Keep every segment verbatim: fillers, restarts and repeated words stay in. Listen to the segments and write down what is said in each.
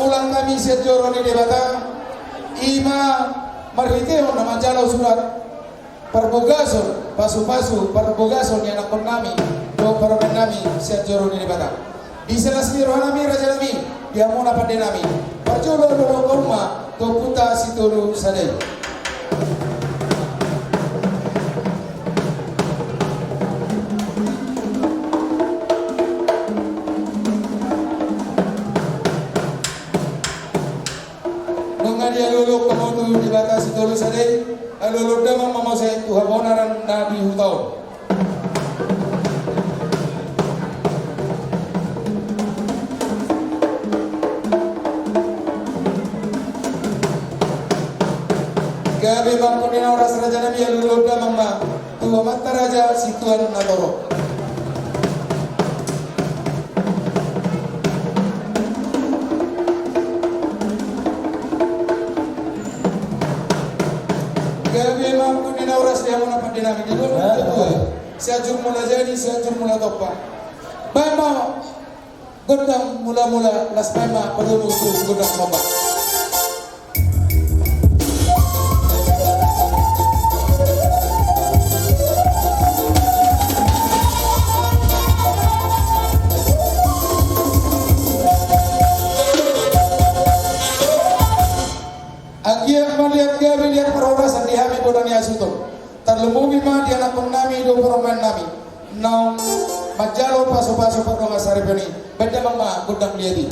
Ulang hami sian joro ni Debata, ima marhitehon na manjalo surat parbogason, pasupasu parbogason ni anakkonnami dohot parumaennami sian joro ni Debata. Di las ni rohanami, rajanami, di hamuna pandenami, parjolo alualuhon ma tu Ompunta Sitolu Sada i. Nunga dialualuhon hamu tu Debata Sitolu Sada i, alualuhon damang ma muse tu habonaran na di huta on. Gabe ma angkup ni na horas, rajanami, alualuhon damang ma tu amanta raja situan na torop. Gabe ma angkup ni na horas di hamuna pandenami, di dua pulu dua. Sianjur Mula Jadi, Sianjur Mula Tompa. Baen ma gondang mulamula, laos baen ma padomu tu gondang lomba. Anggiat ma liat gabe, liat parhorasan di hami godang ni hasuhuton. Tarlumobi ma di anakkonnami dohot parumaennami naung manjalo pasupasu pardongan saripeon i. Baen damang ma gondang liat i.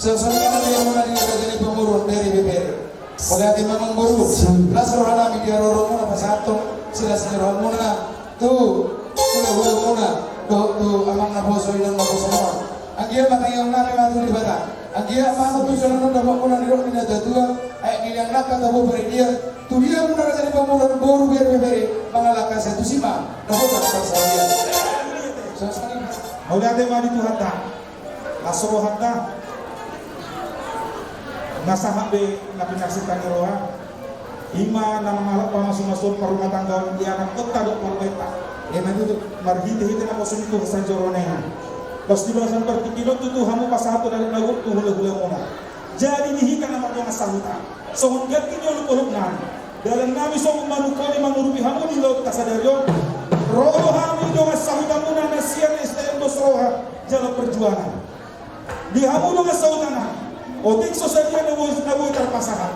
Songon i ma di hamuna di raja ni pamoruon, bere ibebere. Mauliate ma amangboru. Las roha nami di haroromuna pasahathon silas ni rohamuna tu hulahula muna dohot tu amang naposo, inang naposo muna. Anggiat ma tangiang nami ma tu Debata. Anggiat ma tu joloan on dapot muna nidok ni natuatua, aek ni liang nangka tabo paridian, tu dia muna raja ni pamoruon, boru, bere ibebere, mangalangka sahat tu sima, dapotan parsaulian. Mauliate ma di Tuhanta. Las rohanta. Na sahat be na pinarsinta ni roha. I ma na mangalap pamasumasuon parrumatanggaon di anakkonta dohot parumaenta. Ima tutu marhitehite naposo ni Tuhan sahat tu joro na i. Pos di bagasan partingkian on tutu hamu pasahathon adat na gok tu hulahulamuna. Jadi di hita na mardongan sahuta, songon ganti ni olopolop nami, dalan nami songon manungkoli mangurupi hamu di ulaonta sadari on. Ro do hami dongan sahutamuna na sian S T M Dos Roha jala perjuangan. Di hamu dongan sahuta nami, otik so sadia na boi, na boi tarpasahat.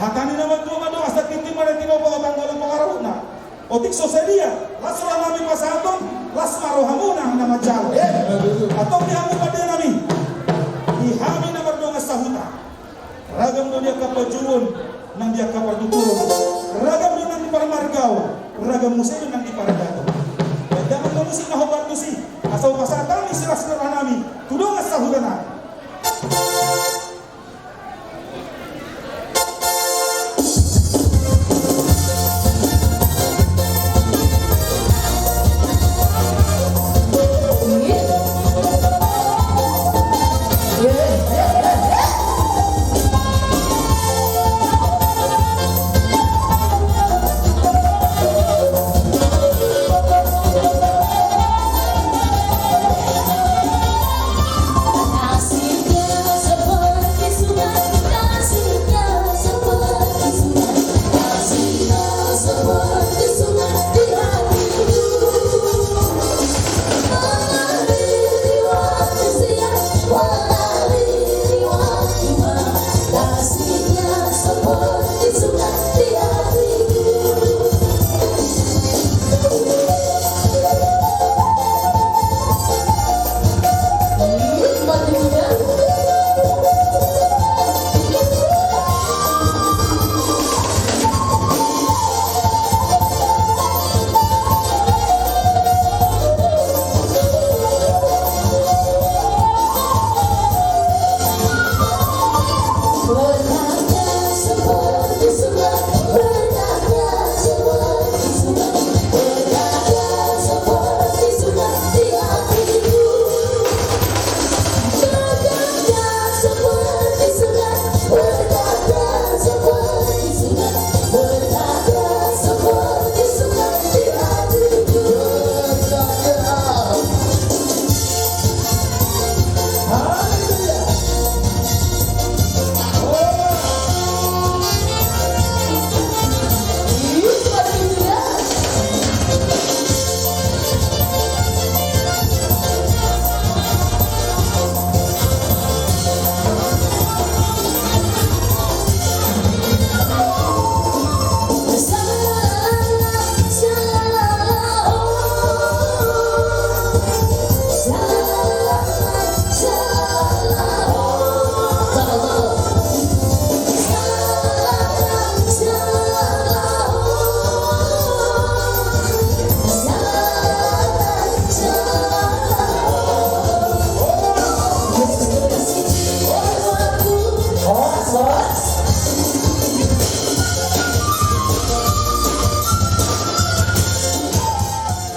Hata ni na mandok mandok asa tintin ma na tinopa, tanggalan pangarahutna. Otik so sadia, las roha nami pasahathon, las ma rohamuna na manjalo. Eh, antong di hamu pande nami, di hami na mardongan sahuta, ragam do di angka panjouon nang di angka partuturon, ragam do nang di parmargaon, ragam muse do nang di paradaton. Baen damang ma musik na hombar tusi, asa hupasahat hami silas ni roha nami tu dongan sahuta nami.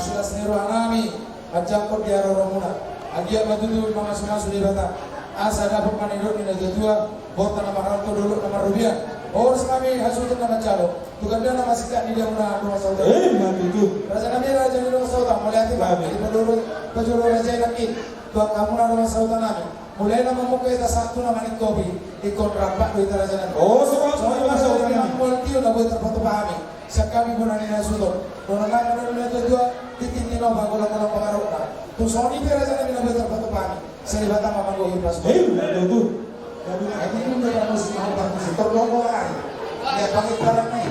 Silas ni roha nami, manjangkon di haroromuna. Anggiat ma tutu mamasumasu Debata, asa dapot ma nidok ni natuatua, borta na marhalto, dolok na marrobean. Horas hami hasuhuton na manjalo tu gandana masingkat ni dia muna dongan sahuta. Eh, ima tutu. Raja nami, raja ni dongan sahuta, mauliate ma. Amin. Di pajolo, pajolo raja i nangkin tu angka hamuna dongan sahuta nami. Mulai na mamungka hita sahat tu na maningkopi, ingkon rap do hita raja nami. Oh, songon i ma, songon i ma. Songon i ma, songon i ma. Mauliate na boi tarpatupa hami sian hami bona ni hasuhuton. Dohonon nami do di natuatua, tintin tinopa, golang-golang pangarahutna. Tung songon i pe raja nami na boi tarpatupa hami, sai Debata ma manggohi pasupasu. Ima tutu. Jadi, na ini udah musik, mau musik, terlongo hari. Ya, pakai barang nih.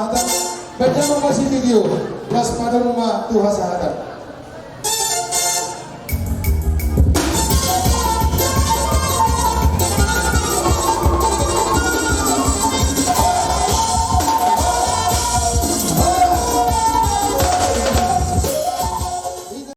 Baen hamu ma si video, las ma domu ma tu hasahatan.